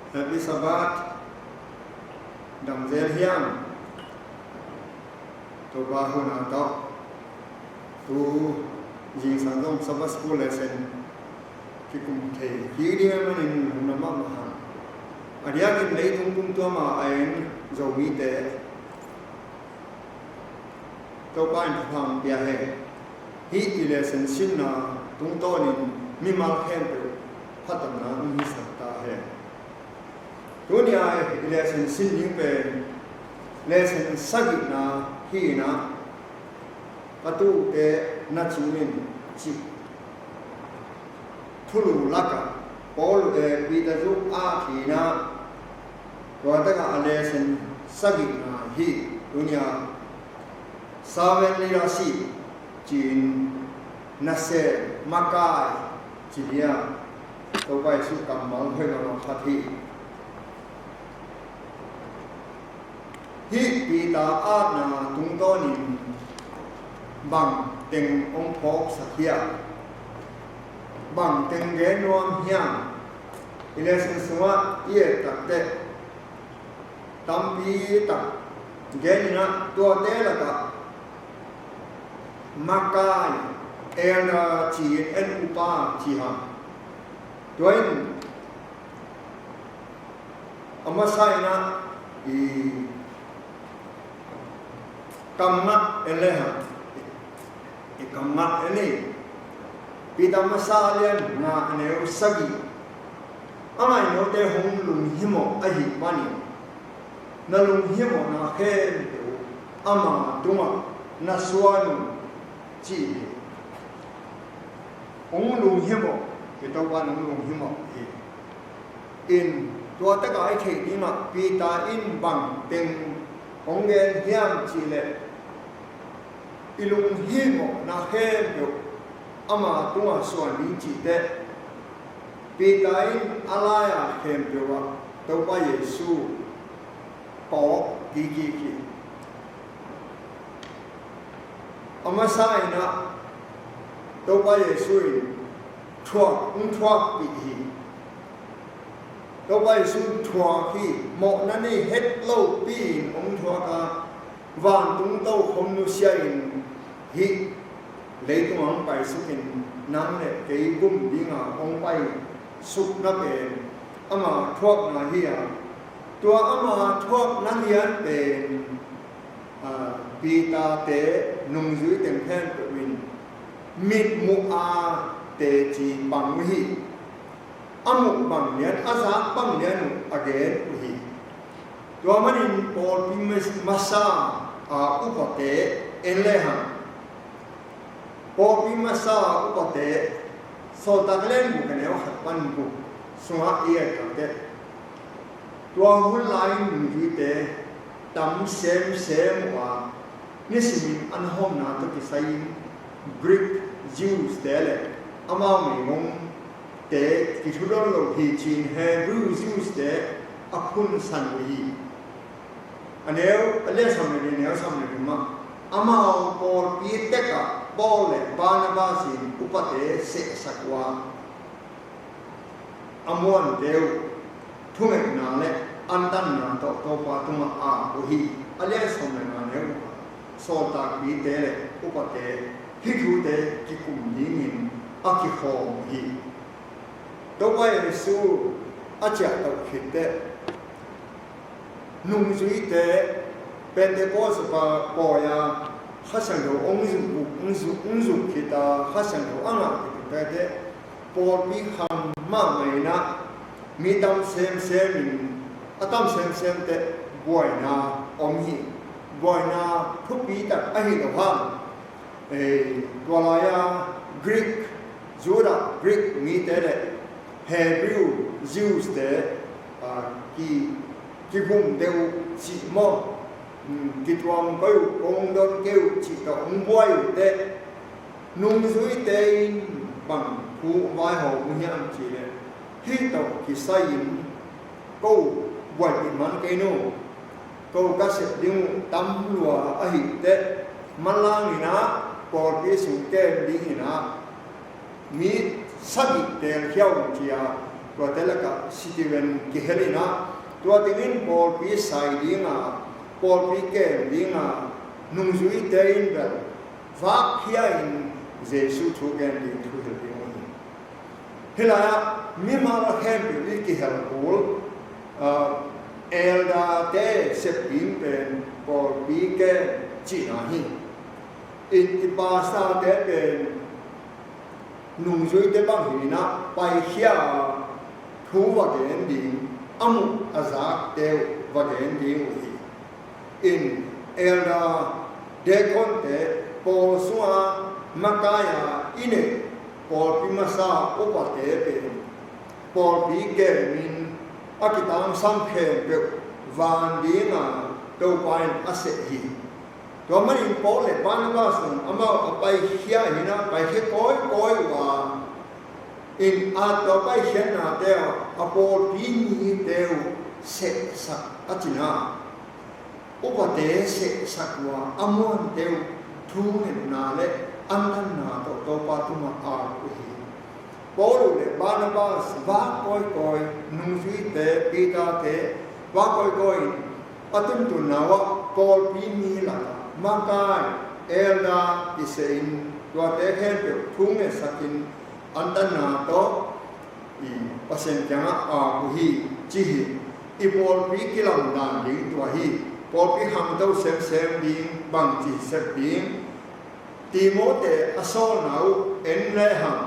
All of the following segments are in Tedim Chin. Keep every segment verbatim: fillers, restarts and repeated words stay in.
Happy Sabbath. Dam zel hiam? Topa hun a tawh tu zingsang zong Sabbath School lesson kikum thei kik ding ahih manin hun a mahmah hang. A diakin leitung pumtuam a en Zomite Topa in thupha pia hen. Hih i lesson sinna tungtawnin mimal khempeuh phattuamna hong hisak ta hen. Tuni a i lesson sin ding pen lesson sagihna hi in ah, ka tuute na cing in, cih thulu lakah Paul, eh, Peter zuk a thina, tua takah a lesson sagihna hi. Tuni a servant leadership ci-in, nasem, makai ci dia, Topa Jesu kammal hoih mahmah khat hi. Hih Peter atna tungtawnin bang teng hong phawksak hiam? Bang teng gen nuam hiam? I lesson sungah i et takteh tampi tak gen in ah, tuate lakah makai, elder ci-in en, upa ci hang. Tua in a masa in ah i kamngah en le hang. I kamngah en hi. Peter masa lian nga, a neu sagih. A ngaih note hong lunghimawh ahih manin, na lunghimawhna khempeuh ama tungah na suan un, ci hi. Hong lunghimawh, i Topa in hong lunghimawh hi. In tua takah i theih dingah Peter in bang teng hong gen hiam cih leh, i lunghimawhna khempeuh ama tungah suan ding cih teh, Peter in a lai-a khempeuh ah Topa Jesu pawk kikik hi. A masa in ah Topa Jesu in thuak, hong thuakpih hi. Topa Jesu thuak hi. Mawhna nei het lopi-in hong thuak a, vantung tokhom nusia in, hih leitung hong paisuk in, nang le kei gum dinga hong paisukna pen ama thuakna hi a, tua ama thuakna lian pen, a, Peter te, nungzui teng khempeuh in mitmuh a teci bang uh hi. A muh bang lian, a zak bang lian uh a gen uh hi. Tua manin pawlpi mas-, masa a upate en le hang. Pawlpi masa a upate, Sawltak Lian Guk, a neu khat pan guk sungah i et takteh, tua hun lai-in nungzuite tam semsem uh a, nisimin an hawmna tawh kisai-in Greek Jews te le amau meigongte kithudon lo hi ci-in Hebrew Jews te a phunsan uh hi. A neu, a lian sawm le li, neu sawm le thum ah, amau pawlpi tekah Paul le Barnabas in upate sehsak uh a, a muante uh thungetna le antanna tawh Topa tungah a uh hi. A lian sawm le nga, neu, Sawltakpite le upate hih thute kikum dingin a kikhawm uh hi. Topa Jesu a ciahtoh khit teh, nungzuite Pentecost pa pawi a Kha Siangtho hong zuk, hong zuk, hong zuk khit a, Kha Siangtho a ngah khit teh, pawlpi kham mahmah in ah, mi tam semsem in, a tam semsem teh buaina om hi. Buaina thupi tak ahi lo hang. Ei, tua lai-a Greek, Judah, Greek mite le Hebrew, Jews te, a, ki, kigum deuh cih maw, um, kituam kei uh, kong don kei uh cih tawh hong buai uh teh, nungzuite in bang thu vaihawm uh hiam cih leh, hih tawh kisai-in ko buaipih man kei nu. Ko ka sep ding uh tam lua ahih teh, manlang in ah, pawlpi sung kem ding in ah, mi sagih telkhia un, ci-a Tuate lakah Steven kihel in ah, tua dingin pawlpi sai ding a, pawlpi kem ding a, nungzuite in bel vakkhia in Jesuh thu gen ding thuhilh ding uh hi. Hih lai-ah mimal khempeuh i kihel kul, ah, elder-te sep ding pen pawlpi kem cihna hi. In i pastor-te pen nungzuite bang hi in ah paikhia thu va gen ding, a muh a zakte uh va gen ding uh hi. In elder, deacon-te, pawl sunga makai-a i neih pawlpi masa upate pen pawlpi kemin a kitangsam khempeuh van dinga Topa in a seh hi. Tua manin Paul le Barnabas in amau a paikhia hi in ah, paikhia kawikawi uh a, in a tua paikhiatnate uh a pawlpi mite uh sehsak a cina, upate sehsak uh a, a muante uh thungetna le antanna tawh Topa tungah a uh hi. Paul uh le Barnabas vak kawikawi, nungzuite, Peter-te vak kawikawi in a tuntunna uh ah pawlpi mi lakah makai, elder i seh in, tuate khempeuh thungetsakin antanna tawh i Pasian kiangah a uh hi, ci hi. I pawlpi kilamdan ding tua hi. Pawlpi khangto semsem ding, bangci sep ding, Timote a sawlna uh en le hang.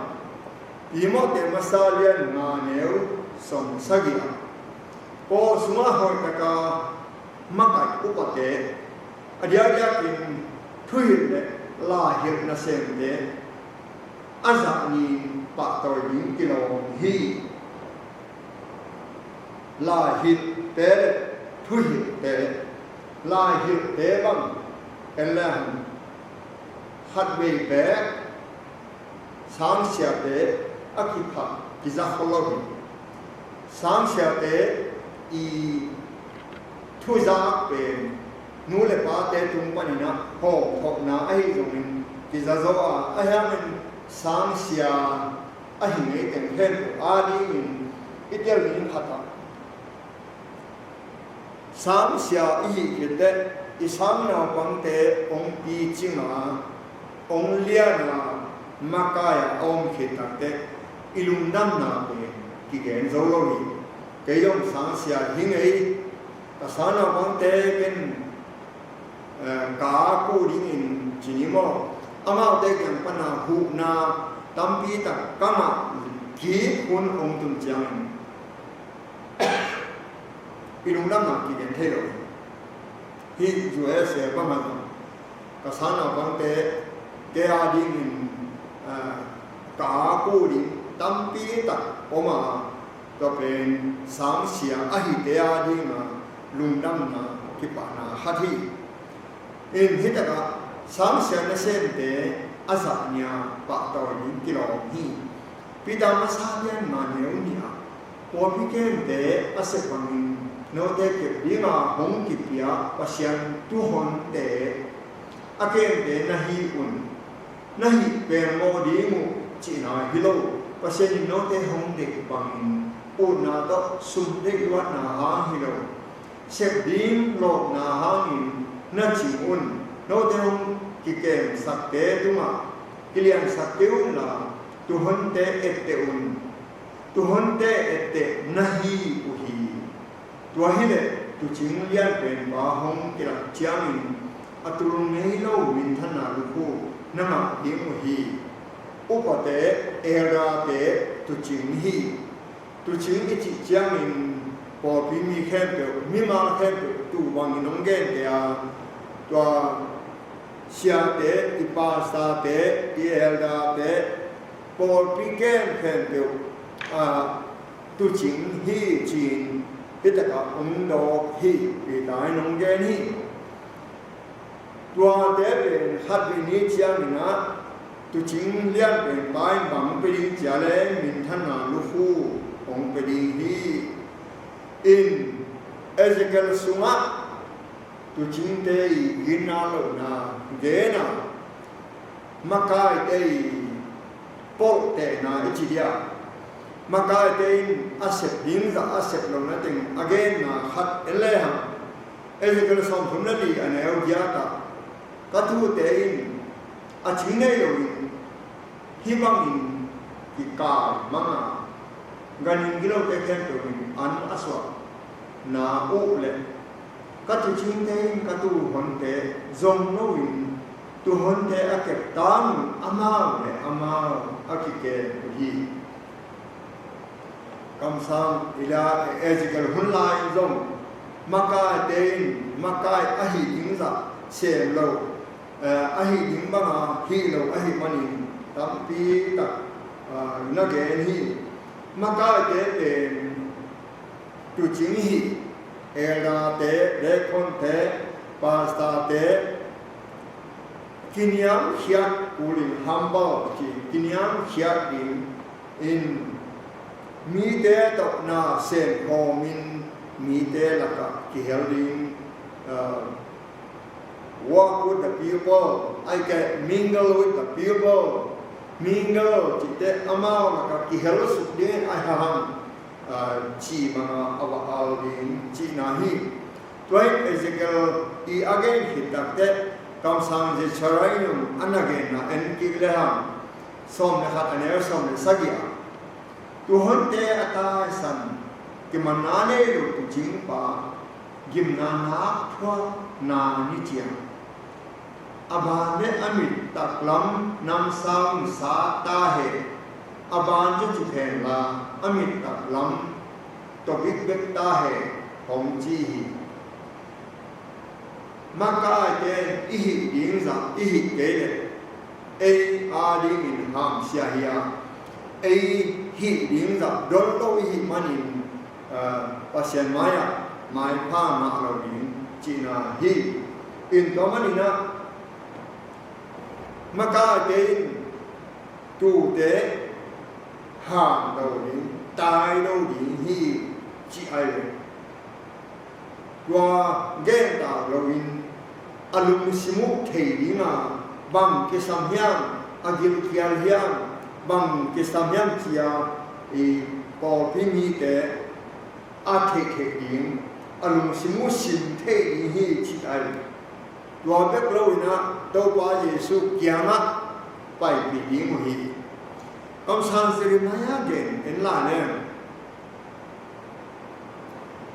Timote masa lian nga neu sawm sagih ah, pawl sungah hoihtaka makai upate, a diakdiakin thuhilh le laihilh nasemte a zah ni-in pahtawi ding kilawm hi. Laihilhte le thuhilhte, laihilhte bang en le hang, khatvei beek sangsiate a kiphat kiza khol lo hi. Sangsiate i thuzak pen nu le pate tung panin ah hawmthawhna ahi zongin kiza zo a, ahi hangin sangsia ahi ngei teng khempeuh adingin i tel ding khat ah, sangsia i hih khit teh i sang naupangte hong picing a, hong lian a, makai a a om khit tak teh i lungdamna pen kigen zo lo hi. Kei zong sangsia hi ngei, ka sang naupangte ken, eh, ka ku dingin ci ni maw, amaute kiang pana huhna tampi tak ka ngah kik hun hong tun ciangin i lungdamna kigen thei lo hi. Hih U S A bangah zong ka sang naupangte, kei adingin, ah, ka ku ding tampi tak om a, tua pen sangsia ahite adinga lungdamna, kipahna khat hi. In hih takah sangsia nasemte a zah ni-a pahtawi ding kilawm hi. Peter masa lian nga neu nih ah, pawlpi kemte a sep bangin note kep dinga hong kipia Pasian tuhonte a kemte na hi un. Na hih pelmawh ding uh cihna hi lo, Pasian in note hong deih bangin utna tawh sum deih luatna hang hi lo, sep ding lawhna hangin na cing un. Note hong kikemsakte tungah kiliansak kei unla, tuhonte etteh un. Tuhonte etteh na hi uh hi. Tua hileh tuucing lianpenpa hong kilak ciangin a tul ngei lo minthanna lukhu na ngah ding uh hi. Upate, elder-te tuucing hi. Tuucing i cih ciangin pawlpi mi khempeuh, mimal khempeuh tuu bangin hong genteh a, tua siate, i pastor-te, i elder-te, pawlpi kem khempeuh, ah, tuucing hi ci-in hih takah hong dawk hi. Peter in hong gen hi. Tuate pen khatvei ni ciangin ah tuucing lianpenpa in bang pia ding ci a leh minthanna lukhu hong pia ding hi. In Ezekiel sungah tuucingte i ginna lohna gen a, makaite i polhtehna i ci dia, Makaite in a sep ding zah a sep lo na teng a genna khat en lehang, Ezekiel sawmthum le li a neu giat ah, ka tuute in a cing nei loin hih bangin kikai manga, ganhing gilote khempeuh in an a suah na uh leh, ka tuucingte in ka tuuhonte zong loin tuuhonte a kep tang uh amau le amau a kikem uh hi. Kamsang Ezekiel hun lai-in zong makaite in makai ahi ding zah sem lo, eh, ahi ding banga hih lo ahih manin tampi tak, ah, na gen hi. Makaite pen tuucing hi, elderte, deaconte, pastorte, kiniamkhiat kulin humble ci, kiniamkhiat ding in mite tawh na semkhawmin mite lakah kihel ding, uh, walk with the people, ai ke mingle with the people, mingle cihte amau lakah kihel suk ding ai hahang, uh, ci manga a va al ding cihna hi. Tua hi Ezekiel i a gen khit takteh Kamsang Zechariah in a na genna en kik lehang, sawm le khat a neu sawm le sagih ah, tuuhonte a taisan, kimanna nei lo tuucingpa gimna nak thuakna ni ciang, a ban le a mit taklam namsau in sat ta hen, a ban cu ci phen la, a mit taklam tawh bikbek ta hen, hong ci hi. Makaite in i hih ding zah i hih kei leh ei a dingin hamsia hi a, ei hih ding zah don lo i hih manin, eh, Pasian mai-ah maipha ngah lo ding cihna hi. In tua manin ah makaite in tuute han lo ding, tai lo ding hi, ci ai ve. Tua gen tak loin a lungsim uh thei dinga bang kisam hiam, a gilkial hiam, bang kisam hiam cia i pawlpi mite a theih theih ding, a lungsim uh sim thei ding hi, ci ai. Tua bek loin ah Topa Jesu kiangah paipih ding uh hi. Kamsang Jeremiah gen en lai leng,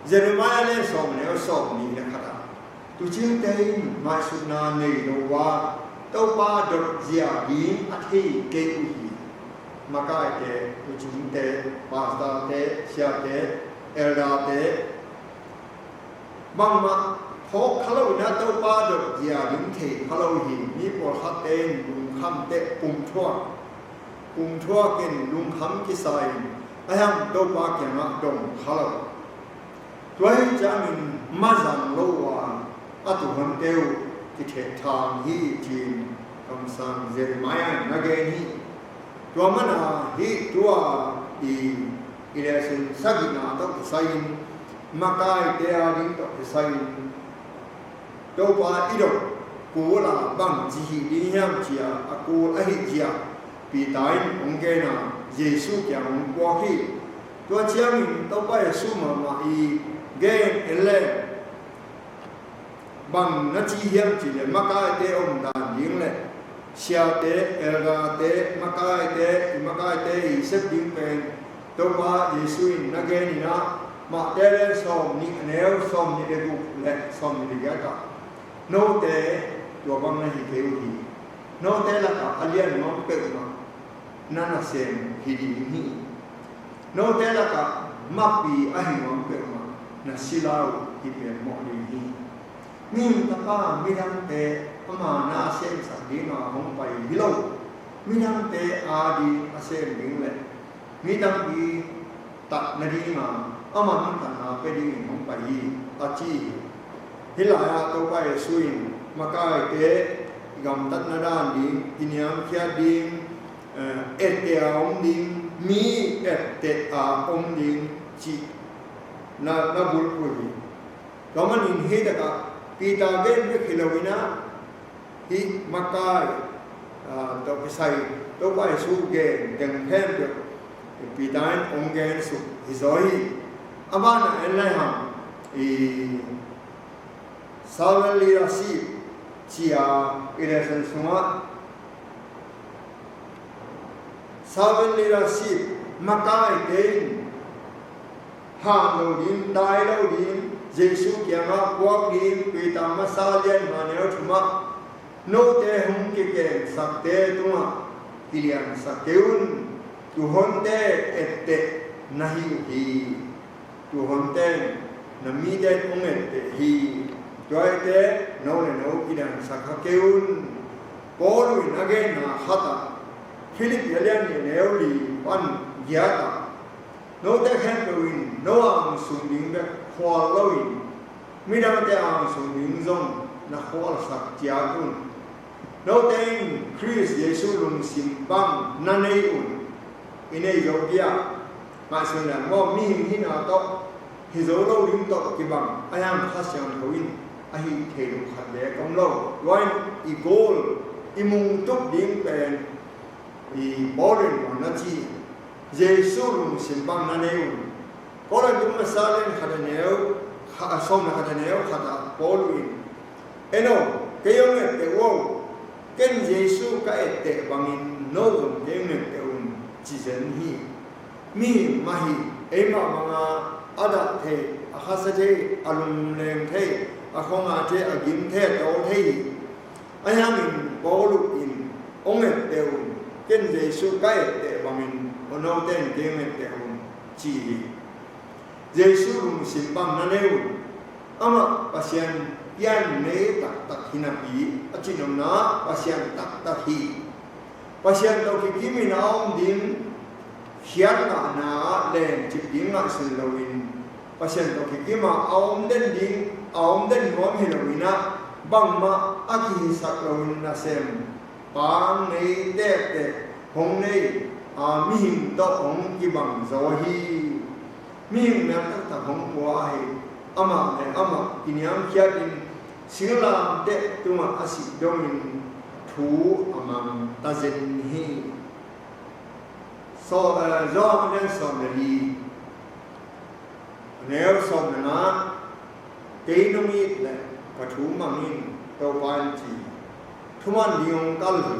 Jeremiah le sawm neu sawm nih le khat ah, tuucingte in ngaihsutna nei lo a, Topa dot zia ding a thei kei uh hi. Makaite, tuucingte, pastorte, siate, elderte, bangmah phawk kha lo in ah Topa dot zia ding thei kha lo hi. Mi pawlkhatte in lungkhamte pumthuak, pumthuak in lungkham kisa in a hiam Topa kiangah dong kha lo. Tua hi ciangin mazang lo a, a tuuhonte uh kithehthang hi, ci-in kamsang Jeremiah in a gen hi. Tua mana hih tua i, i lesson sagihna tawh kisai-in, makaite a ding tawh kisai-in, Topa i dot kul a bang ci hih ding hiam ci-a a kul ahih zia Peter in hong gen a, Jesu kiang hong puak hi. Tua ciangin Topa Jesu mahmah i gen en leh, bang na ci hiam cih leh makaite omdan ding le siate, elderte, makaite, i makaite i sep ding pen Topa Jesu in na gen in ah, Mate le sawm nih a neu sawm nih le guk le sawm nih le giat ah, note tua bang na hi kei uh hi. Note lakah a lian nuam peuhmah na nasem hi ding hi. Note lakah makpi ahi nuam peuhmah na sila uh hi pen mawh ding hi. Mihing Tapa midangte ama na a semsak dinga hong pai hi lo. Midangte a ding a sem ding le mi tampi tat nadinga ama nuntakna pia dingin hong pai hi, a ci hi. Hih lai-ah Topa Jesu in makaite gamtatna dan ding, kiniamkhiat ding, eh, etteh a om ding, mi etteh a om ding cih na, na bulphuh hi. Tua manin hih takah Peter gen bek hi lo in ah, hih makai, ah, tawh kisai Topa Jesu gen teng khempeuh Peter in hong gen suk hi zaw hi. A banah en lai hang, i servant leadership ci-a i lesson sungah servant leadership, makaite in han lo ding, dai lo ding, Jesu kiangah puak ding, Peter masa lian nga neu thumah, note hong kikengsakte tungah kiliansak kei un. Tuhonte etteh na hi uh hi. Tuhonte na mite hong etteh hi. Tuate no le no kiliansak kha kei un. Paul in a genna khatah, Philippi a lian nih neu li pan giatah, note khempeuh in no angsung ding bek khual loin, midangte angsung ding zong na khualsak ciat un. Note in Khrist Jesu lungsim bang na nei un. I nei zo kia, ngaihsun leng maw, mihing hina tawh, hi zo lo ding tawh kibang a hiam, Kha Siangtho in a hih theih loh khat le om lo. Tua in i goal, i mungtup ding pen, i Paul in bang na ci, Jesu lungsim bang na nei un. Korin tung masa lian khat a neu, kha-, a sawm le khat a neu khat ah Paul in, en aw, kei hong etteh uh aw, ken Jesu ka etteh bangin no zong kei hong etteh un, ci zen hi. Mihing mah hi, eimah banga a dah thei, a khasa thei, a lungleng thei, a khuanga thei, a gim thei, a tawl thei hi. Ahi hangin Paul in, hong etteh un, ken Jesu ka etteh bangin note in kei hong etteh un, ci hi. Jesu lungsim bang na nei un. Amah Pasian pian nei taktak hi napi, a cihnopna Pasian taktak hi. Pasian tawh kikimin a om ding khiatna ah lencip ding ngaihsun loin, Pasian tawh kikima a om den ding, a om den nuam hi loin ah, bangmah a kihisak loin nasem, pang nei tektek hong nei, a, mihing tawh hong kibang zaw hi. Mihing mel taktak hong pua ahi, amah le amah kiniamkhiatin singlamteh tungah a sih dongin thu a mang ta zen hi. So, eh, Johan a lian sawm le li, a neu sawm le nga, kei nong it leh ka thu mang in, Topa in ci. Thuman ding hong kal hi.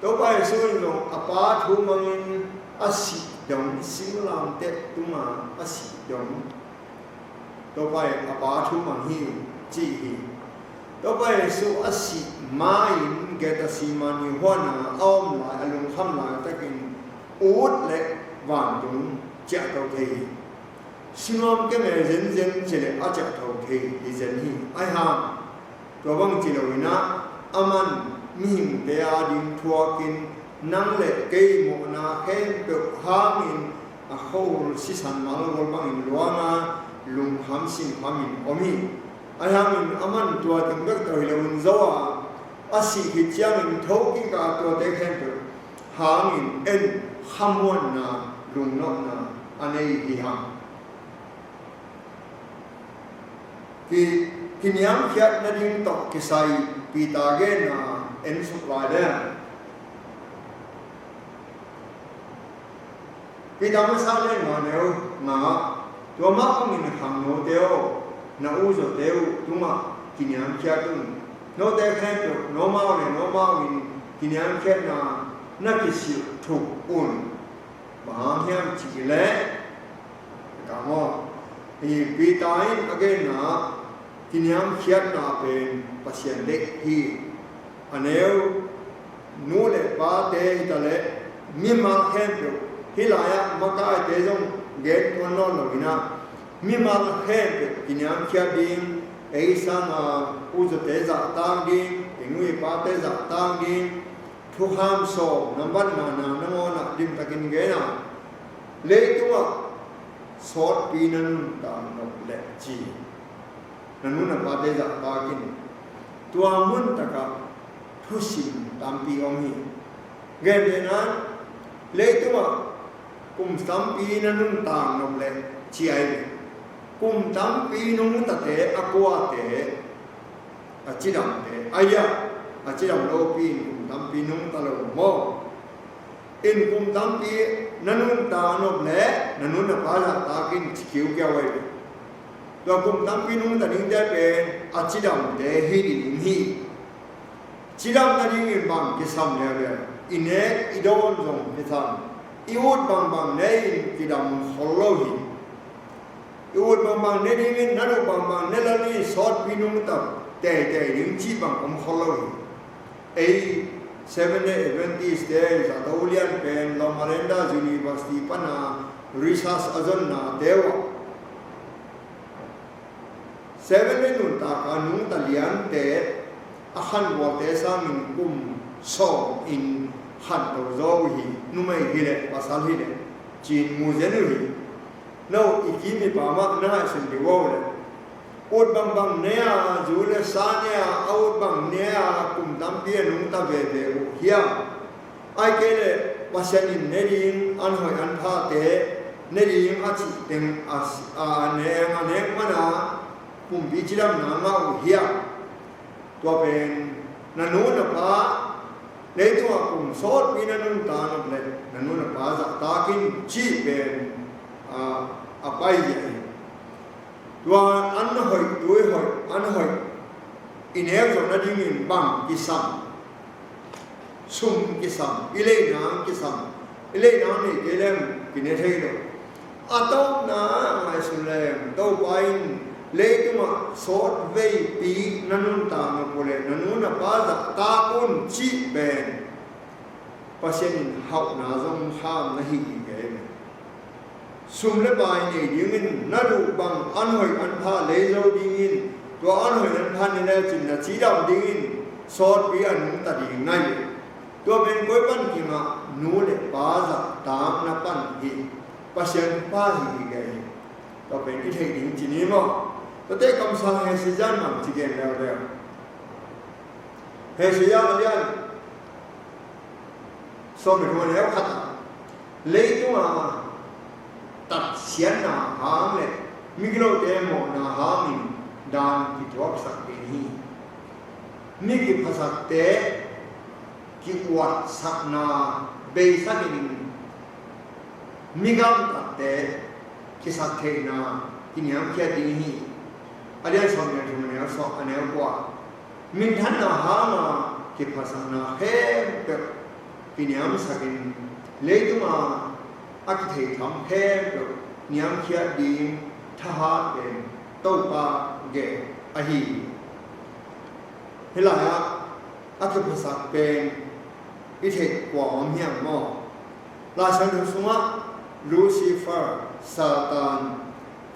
Topa Jesu in zong a Pa thu mangin a sih dong, singlamteh tunga a sih dong, Topa in a Pa thu mang hi, ci hi. Topa Jesu a sih ma-in Gethsemane huana a om lai, a lungkham laitakin ut le vantung ciahto thei hi. Sinuam keme zenzen cileh a ciahto thei hi zen hi. Ahi hang, tua bang ci loin ah, aman mihingte ading thuakin, nang le kei mawhna khempeuh hangin a khol sisan malgol bangin luanga, lungkham sinkhamin om hi. Ahi hangin aman tua teng bek tawh hi loin zo a, a sih khit ciangin thokik a tuate khempeuh hangin en khamuanna, lungnopna a nei hi hang. Ki, kiniamkhiat nading tawh kisai Peter genna en suk lai leng. Peter masa lian nga neu nga, tua mah bangin khangnote aw, na uzawte uh tungah kiniamkhiat un. Note khempeuh, nomau le nomau in kiniamkhiatna na kisilh thuk un. Bang hang hiam cih leh, ka maw, hi Peter in a genna kiniamkhiatna pen Pasian deih hi. A neu, nu le pate hi ta leh, mimal khempeuh, hih lai-ah makaite zong gen tuan nawn lo in ah, mimal khempeuh kiniamkhiat ding, ei sanga uzawte zahtak ding, ei nu ei pate zahtak ding, thukham sawm, nambat nga na nangawn ah limtakin gen a, leitungah sawtpi na nuntak nop leh ci. Na nu na pate zahtak in, tua mun takah thusim tampi om hi. Gentehna, leitungah kum tampi na nuntak nop leh ci ai. Kum tampi nungtate, a kuate, a cidamte, ai-ah, a cidam lopi in kum tampi nungta lo maw. In kum tampi na nuntak nop leh na nu na pa zahtak in ci kiukiau ahi ve. Tua kum tampi nungta dingte pen a cidamte hi ding hi. Cidam nadingin bang kisam leuleu? I nek i dawn zong kisam. I ut bangbang ne-in kidam khol lo hi. I ut bangbang ne dingin na duh bangbang ne lo ni, sawtpi nungta teitei ding cih bang om khol lo hi. Ei Seventh Day Adventist te, zato lian pen Loma Linda University pana research a zonnate uh ah, Seventh Day nuntak a nungta liante a khangualte sangin kum sawm in khanto zaw uh hi. Numei hileh pasal hileh cin mu zen uh hi. No, i kim i pam ah na ngaihsun dih uh leh, ut bangbang ne a, zu le sa ne a, a ut bang ne a kum tampi a nungta veve uh hiam? Ahih kei leh Pasian in ne ding an hoih an phate ne ding a cih teng a, a nek, a nek mana pumpi cidamna ngah uh hiam? Tua pen na nu na pa, leitungah kum sawtpi na nuntak nop leh na nu na pa zahtak in cih pen a, a paizia hi. Tua an hoih, tui hoih, an hoih i nek zawh nadingin bang kisam? Sum kisam, i leina kisam. I leina nei kei leng kine thei lo. A tawpna ngaihsun leng, Topa in leitungah sawtveipi na nuntak nop uh leh na nu na pa zahtak un cih pen Pasian in hauhna zong kham na hi hi kei. Sum le pai nei dingin na duh bang an hoih an pha lei zo dingin, tua an hoih an pha ne lecin na cidam dingin sawtpi a nungta ding ngai. Tua pen koi pan kingah nu le pa zahtakna pan hi. Pasian pa hi hi kei. Tua pen i theih ding ci ni maw? Tuate kamsang Hesekiah in bang ci gen leuleu? Hesekiah a lian sawm le thum a neu khat ah, leitunga tatsiatna hang le migilote mawhna hangin dan kithuaksak ding hi. Mi kiphasakte kiuatsakna beisakin, mi gamtatte kisaktheihna kiniamkhiat ding hi. A lian sawm le thum a neu sawm, a neu kua. Minthanna hanga kiphasakna khempeuh kiniamsakin, leitunga a kitheitham khempeuh niamkhiat ding thahat pen Topa gen ahi hi. Hih lai-ah a kiphasak pen i theih kua om hiam maw? Lai Siangtho sungah Lucifer, Satan,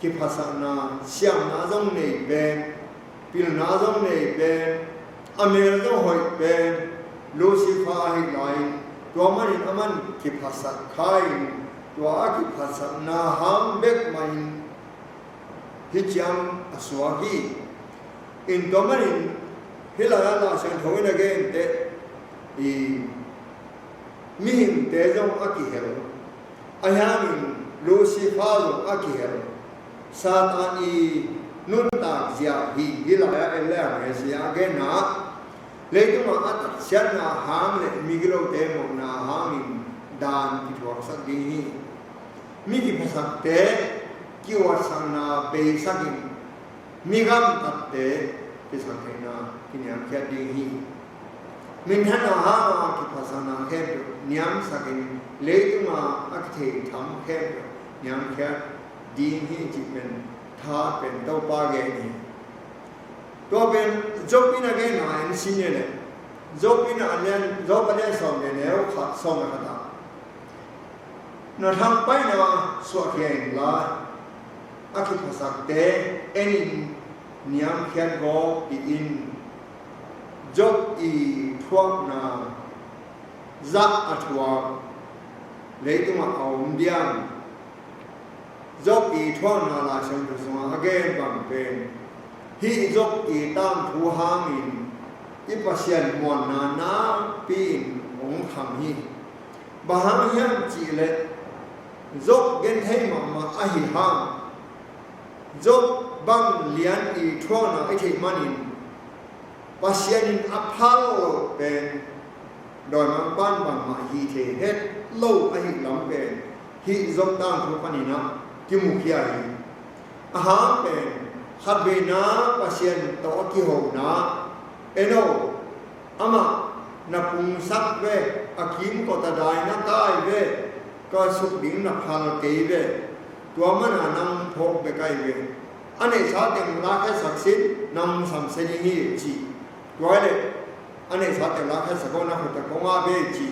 kiphasakna, siamna zong nei pen, pilna zong nei pen, a mel zong hoih pen Lucifer ahi lai-in, tua manin aman kiphasak kha-in, tua a kiphasakna hang bek mahin hih ciang a suak hi. In tua manin hih lai-ah Lai Siangtho in a gen teh, i mihingte zong a kihel, ahi hangin Lucifer zong a kihel, Satan i nuntak zia hi. Hih lai-ah en le ang, Hesekiah a genna, leitungah a tatsiatna hang le migilote mawhna hangin dan kithuaksak ding hi. Mi kiphasakte kiuatsakna beisakin, mi gamtatte kisaktheihna kiniamkhiat ding hi. Minthanna hanga kiphasakna khempeuh niamsakin, leitunga a kitheitham khempeuh niamkhiat ding hi cih pen tha pen Topa gen hi. Tua pen Job in a genna en sin leh, Job in a lian, Job a lian sawm le neu khat, sawm le khat ah, na thangpaihna suahkhia inla, a kiphasakte enin niamkhiat gawp in, Job i thuakna zah a thuak leitungah a om diam? Job i thuakna Lai Siangtho sungah a gen bang pen, hih Job i tangthu hangin i Pasian muanna nakpi-in hong kham hi. Bang hang hiam cihleh, Job genthei mahmah ahi hang, Job bang lian i thuakna i theih manin, Pasian in a phal loh pen dawimangpa'n bangmah hi thei het. lo ahih lam pen hih Job tangthu panin ah kimukhia hi. A hang pen khatveina Pasian tawh a kihona, eno, amah na pungsak ve, a kimkot a dai na kai ve, ka suk ding na phal kei ve, tua mana nang phawk bek ahi ve. A neihsa teng la khesak sin, nang samsia ding hi ci. Tua hi leh a neihsa teng la khesak aw, na khut a kong a ve ci.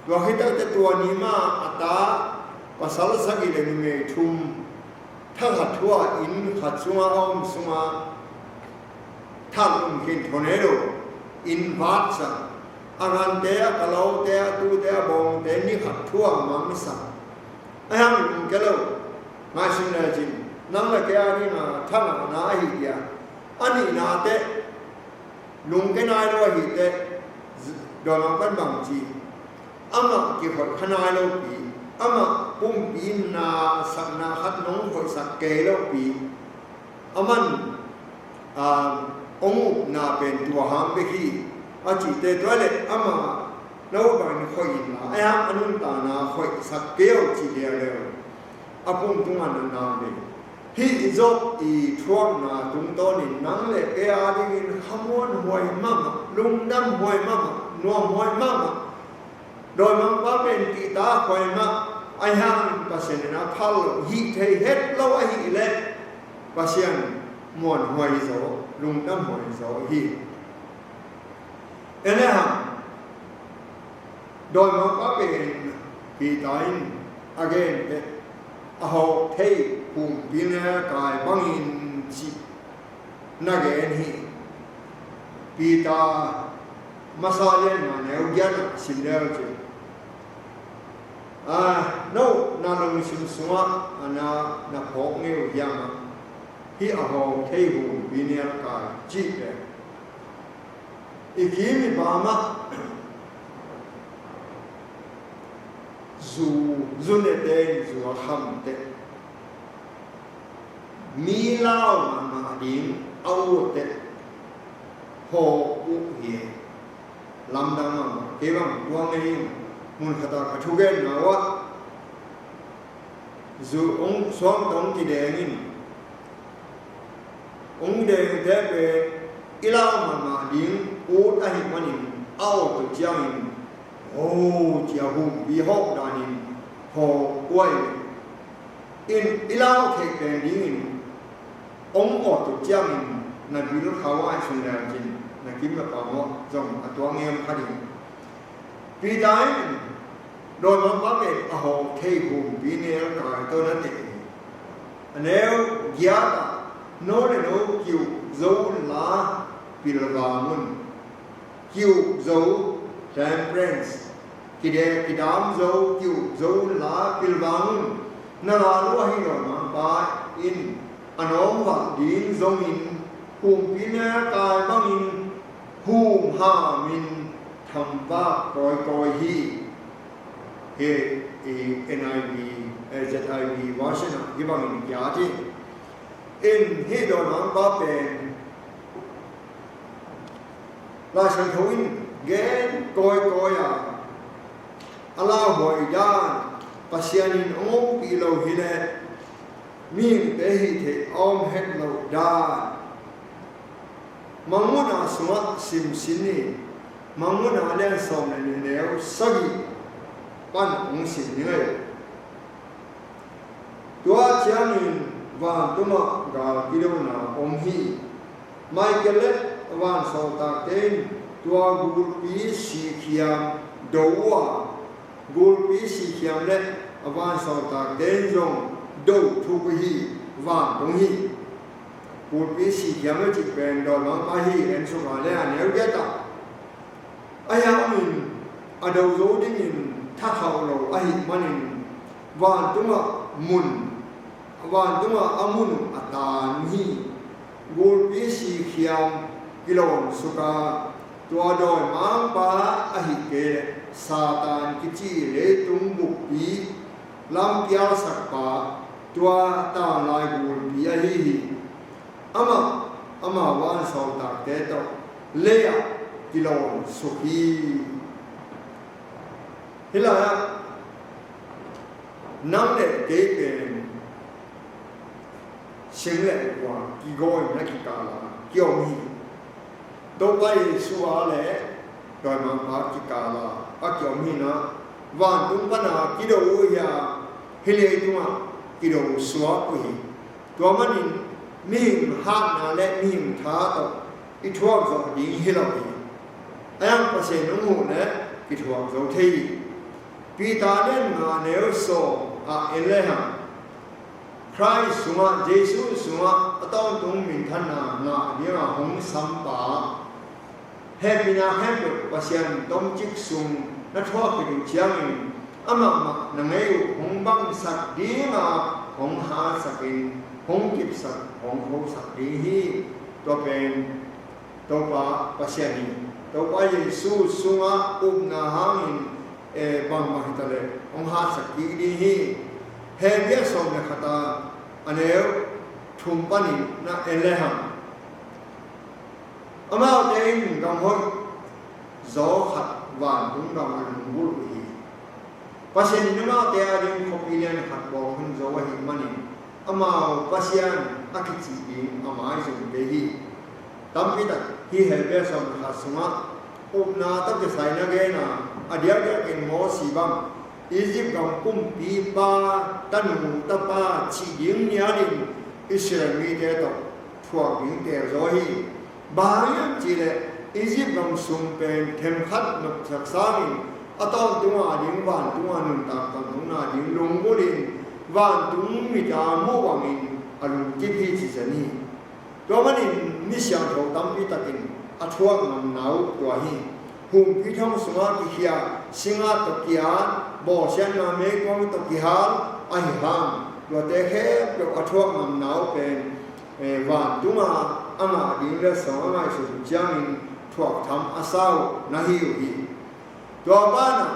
Tua khit takte tua ni ma a ta pasal sagih le numei thum, thakhat thu a inn khat sunga a om sunga thak um khin, tornado in vatsak. A gante, a kalaute, a tute, a bawngte ni khat thu a mangsak. A hang lungke lo. Ngaihsun lecin nang le kei a ding a thangahna ahi dia. A nihna teh, lungke nai lo ahi teh, dawimangpa'n bang ci? Amah kikhoih kha nai lopi, amah pumpi na sakna khat nong khoihsak kei lopi, aman, ah, hong upna pen tua hang bek hi, a cihte tua leh amah na ut bangin khoih inla, a hang a nuntakna khoihsak kei o ci leuleu. A pum tungah na na ve. Hih Job i thuakna tungtawnin nang le kei a dingin khamuanhuai mahmah, lungdamhuai mahmah, nuamhuai mahmah. Dawimangpa pen kihtakhuai mah, ahi hangin Pasian in a phal lo, hih thei het lo ahih leh Pasian muanhuai zaw, lungdamhuai zaw hi. En le hang, dawimangpa pen Peter in a gen teh, a hawk thei humpinelkai bangin cih na gen hi. Peter masa lian nga neu giat ah sim leu cin, ah, no na lungsim sungah a na, na phawk ngei uh hiam ah, hih a hawk thei humpinelkai cih pen i kim i pam ah zu, zu nete in zu a khamte, mi lau mahmah ding a utte hawk uh hi. Lamdang mahmah, kei bang tua ngei in, mun khat a ka thugenna uh ah, zu hong suang tawh hong kideng in, hong dengte pen i lau mahmah ding ut ahih manin a awt uh ciangin, ho, ci a humpi hawk danin hawk uh hi. In i lau theih pen dingin hong awt uh ciangin na bil kha uh, ngaihsun lecin na kim na pam uh zong a tua ngei om kha ding. Peter in dawimangpa pen a hawk thei humpinelkai tawh na teh hi. A neu giat ah, no le no ki-uk zo unla pilvang un. Ki-uk zo, temperance, kidek kidam zo, ki-uk zo unla pilvang un. Na gal uh ahi dawimangpa in a nawmvalh ding zongin humpinelkai bangin humhamin thamvak kawikawi hi. Hih i N I V, eh, Z I V version ah hih bangin kiat hi. In hih dawimangpa pen Lai Siangtho in gen kawikawi a, a lauhuai dan, Pasian in hong ompih lo hi leh mihingte hih theih a om het loh dan, Mangmuhna sungah simsin hi. Mangmuhna lian sawm le nih, neu sagih pan hong sim ni ngei. Tua ciangin vantungah gal kidona om hi. Michael le vansawltakte in tua gulpi sikhiam do uh a, gulpi sikhiam le a vansawltakte in zong do thuk uh hi, vantung hi. Gulpi sikhiam le cih pen dawimangpa hi, en suk a le a neu giat ah. Ahi hangin a do zo dingin thakhauh lo ahih manin vantungah mun, vantungah a mun uh a tan hi. Gulpi sikhiam kilawn suk a, tua dawimangpa ahih kei leh Satan kici leitung bukpi lampialsakpa, tua tanglai gulpi ahi hi. Amah, ama vansawltakte tawh lei ah kilawn suk hi. Hih lai-ah Nang le kei pen sing le kua kigawi na kikal a kiom hi. Topa Jesu a le dawimangpa kikal a a kiom hi na, vantung pana kido uh hi a, hih leitungah kido suak uh hi. Tua manin mihing hatna le mihing tha tawh i thuak zawh ding hi lo hi. A yang Pasian hong huh le kithuak zo thei hi. Peter lian nga neu sawm ah en le hang, Khrist sungah, Jesu sungah a tawntung minthanna ngah dinga hong sampa, hehpihna khempeuh Pasian tomcik sung na thuak khit uh ciangin amah mah na ngei uh hong bangsak dinga hong hatsakin hong kipsak hong khosak ding hi. Tua pen Topa Pasian hi. Topa Jesu sungah upna hangin, eh, bangmah hitaleh hong hatsak kik ding hi. Hebru sawm le khat a neu thum panin na en le hang, amaute in gam hoih zaw khat vantung gam a lunggulh uh hi. Pasian in amaute ading khuapi lian khat bawl hun zo ahih manin amau Pasian a kici ding a maizum kei hi. Tampi tak hih Hebru sawm le khat sungah upna tawh kisai na gen a, a diakdiakin Mosi bang Egypt gam kumpipa tanu tapa cih ding nialin Israel mite tawh thuak ding teel zaw hi. Bang hang hiam cihleh Egypt gam sung pen themkhat nopsak sangin a tawntung ading vantung a nuntak tawntungna ding lunggulhin vantung mit a muh bangin a lungkip hi ci zen hi. Tua manin mi siangtho tampi takin a thuak ngamna uh tua hi. Humpi thong sungah kikhia, singa tawh kiat, bawlsiatna meikuang tawh kihal ahi hang, tuate khempeuh a thuak ngamna uh pen, eh, vantunga a ngah ding letsong a ngaihsut uh ciangin thuak tham a sa uh na hi uh hi. Tua banah,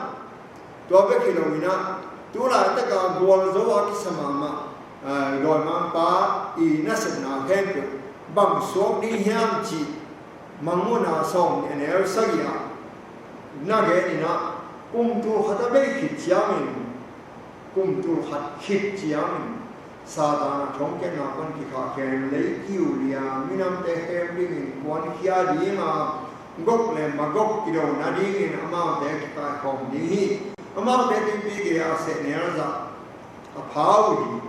tua bek hi loinah, tu laitaka gualzo a kisa mahmah, eh, dawimangpa i nasepna khempeuh bang suak ding hiam cih Mangmuhna sawm nih a neu sagih ah na geninah, kum tul khat a bei khit ciangin, kum tul khat khit ciangin Satan a thongkiatna pan kikhah khen lei kiu lia minamte khem dingin kuankhia dinga Gog le Magog kidona dingin amaute kikaikhawm ding hi. Amaute timpi gei-ah sehnel zah a pha uh hi.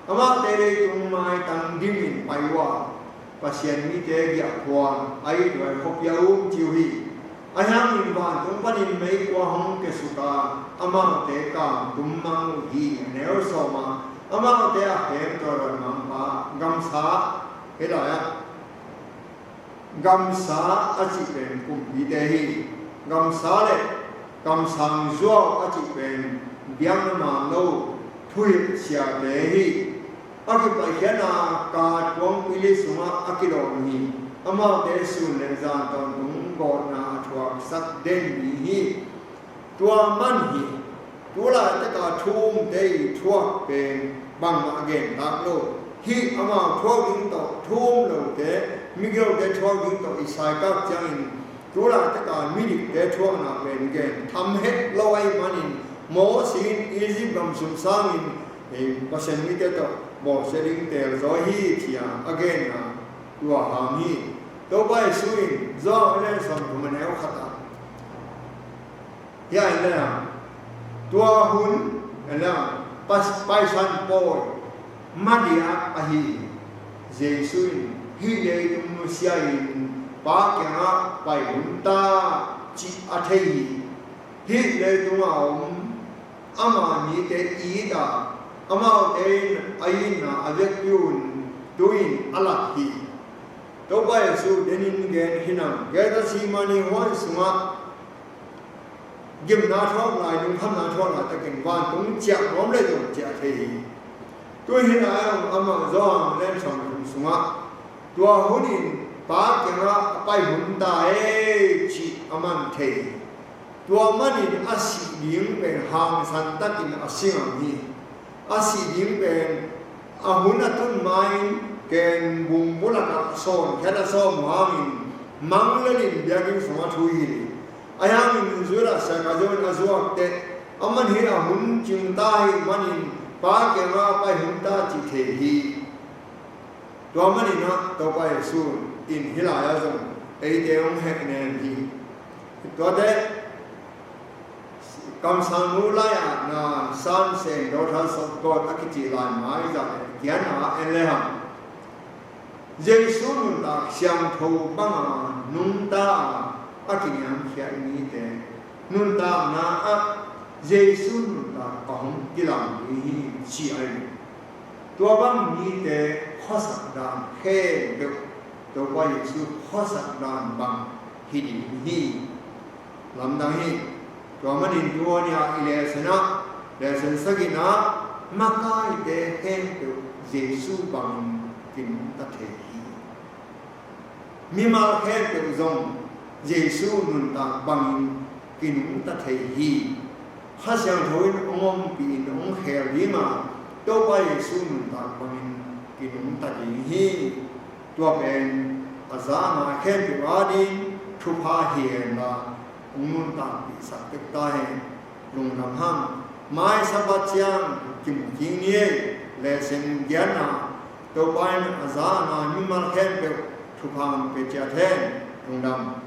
Amaute leitung maitang dimin pai uh a, Pasian mite giahkhuan a ithuai khuapi a um ci uh hi. Ahi hangin vantung panin meikuang hong kiasuk a, amaute kamtum mang uh hi. A neu sawm ah, amaute a khem tua dawimangpa gamsa, hih lai-ah gamsa a cih pen kumpite hi. Gamsa le kamsang zuau a cih pen biakna man lo thuhilh siate hi. A kipaihkhiatna Gath kuangpili sungah a kidawn hi. Amaute sun le zan tawntung gawtna a thuaksak den ding hi. Tua man hi. Tu laitaka thu umte i thuak pen bangmah a gentak lo. Hih amau thuak ding tawh thu um lote, migilote thuak ding tawh i saikak ciangin tu laitaka midikte thuakna pen gen tham het lo ahih manin Mosi in Egypt gam sung sangin, eh, Pasian mite tawh bawlsia ding teel zaw hi ci-a a genna tua hang hi. Topa Jesu in Johan a lian sawmthum a neu khat ah, hia en le hang, tua hun en le hang, Paisan Pawi ma diak ahi hi. Jesu in hih leitung nusia-in Pa kiangah pai hun ta cih a thei hi. Hih leitungah a om ama mite it a, amaute in a itna a vekpi un tu-in a lak hi. Topa Jesu denin gen hinam, Gethsemane huan sungah gimna thuak lai, lungkhamna thuak laitakin vantung ciah nuam le zong ciah thei hi. Tu hi lai-ah amah Johan a lian sawmthum sungah tua hunin Pa kiangah a pai hun ta ei cih a man thei hi. Tua manin a sih ding pen hangsan takin a si ngam hi. A sih ding pen a hun a tun ma-in ken bungbulakah sawn khiat a sawm uh hangin mang lelin biakinn sungah thu hilh hi. Ahi hangin Judas Iskariot in a zuak teh, aman hih a hun cing ta ahih manin Pa kiangah pai hun ta cih thei hi. Tua manin ah Topa Jesu in hih lai-ah zong eite hong hehnem hi. Tuate kamsangnu lai-ah na Samson, Daughter of God a kici lai mai zah le kian a en le hang, Jesu nuntak siangtho banga nungta a, a kiniamkhiat mite nuntakna ah Jesu nuntak a hong kilang ding hi ci ahi. Tua bang mite khuasak dan khempeuh Topa Jesu khuasak dan bang hi ding hi. Lamdang hi. Tua manin tua ni-a i lesson ah, lesson sagihna ah, makaite khempeuh Jesu bangin kinungta thei hi. Mimal khempeuh zong Jesu nuntak bangin kinungta thei hi. Kha Siangtho in hong ompih in hong khel ding a, Topa Jesu nuntak bangin kinungta ding hi. Tua pen a za a ngai khempeuh ading thupha hi henla, hong nuntakpihsak tek ta hen. Lungdam hang. Mai Sabbath ciang kimu ding ni ei. Lesson giatna, Topa in a za a ngai mimal khempeuh thupha hong pia ciat hen. Lungdam.